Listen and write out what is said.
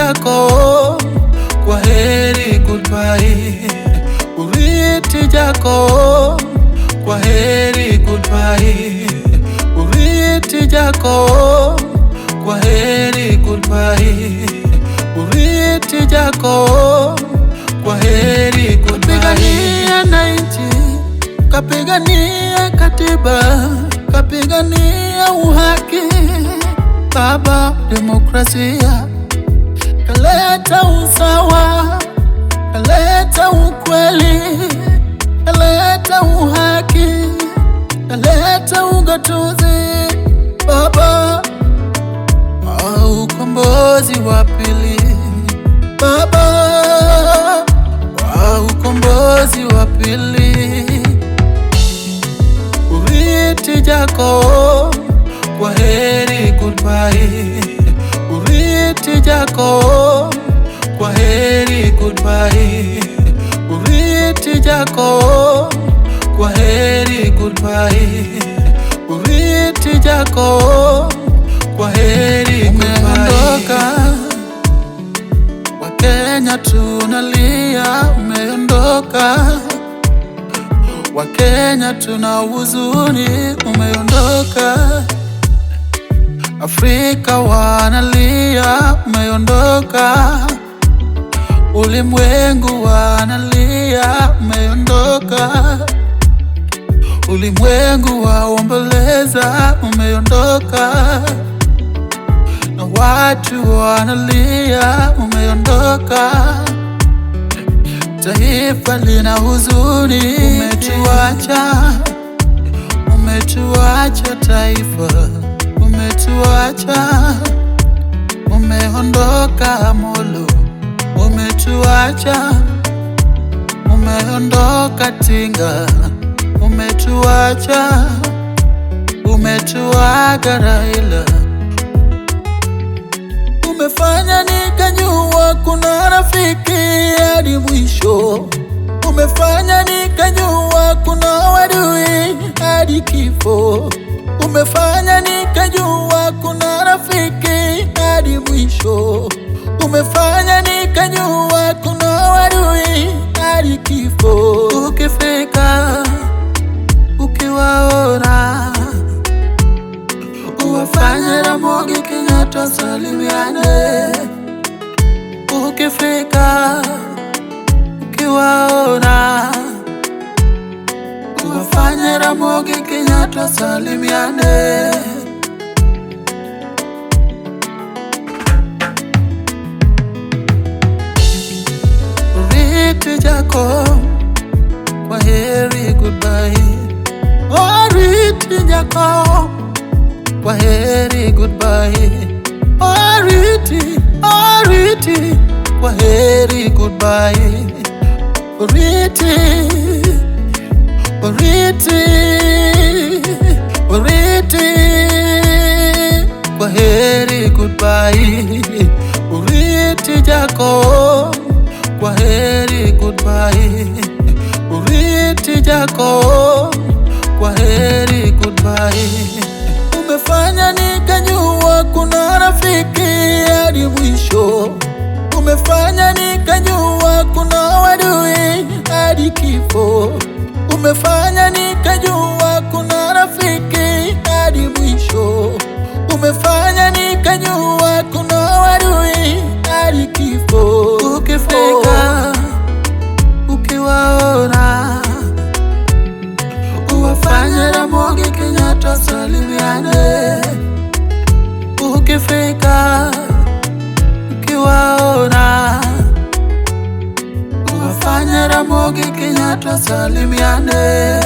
Jako, kwa heri goodbye. Uriti Jako, kwa heri goodbye. Uriti Jako, kwa heri goodbye. Uriti Jako, kwa heri goodbye. Kapigania na nchi, kapigania katiba, kapigania uhaki, baba demokrasia, kaleta usawa, kaleta ukweli, kaleta uhaki, kaleta ugatuzi, baba wa ukombozi wa pili, baba wa ukombozi wa pili. Uriti Jako, kwa heri goodbye. Uriti Jako, kwa heri goodbye. Uriti Jako, kwa heri goodbye. Uriti Jako, kwa heri goodbye. Umeondoka, Wakenya tunalia, umeondoka. Wakenya tuna huzuni, umeondoka. Afrika wanalia, umeondoka. Ulimwengu wanalia, umeondoka. Ulimwengu waomboleza, umeondoka. Na watu wanalia, umeondoka. Taifa lina huzuni, umetuacha, umetuacha taifa, umetuacha, umeondoka Amolo, umetuacha, umeondoka Tinga, umetuacha, umetuaga Raila. Umefanya nikajua kuna rafiki hadi mwisho, umefanya nikajua kuna wadui hadi kifo, umefanya nikajua kuna rafiki hadi mwisho, umefanya nikajua kuna wadui hadi kifo. Ukifika ukiwaona uwafanye Ramogi Kenyatta salimiane. Ukifika ukiwaona uwafanye Ramogi Kenyatta salimiane. Uriti Jako, kwa heri goodbye. Uriti Jako, kwa heri goodbye. Oriti, Oriti, kwa heri goodbye. Oriti, Oriti, Oriti, kwa heri goodbye. Uriti Jako, kwa heri goodbye. Uriti Jako, kwa heri goodbye. Umefanya nikajua kuna rafiki hadi mwisho, umefanya nikajua kuna wadui hadi kifo, umefanya nikajua kuna rafiki hadi mwisho, umefanya nikajua kuna wadui hadi kifo. Ukifika ukiwaona uwafanye Ramogi Kenyatta salimiane. Ukifika ukiwaona uwafanye Ramogi Kenyatta salimiane.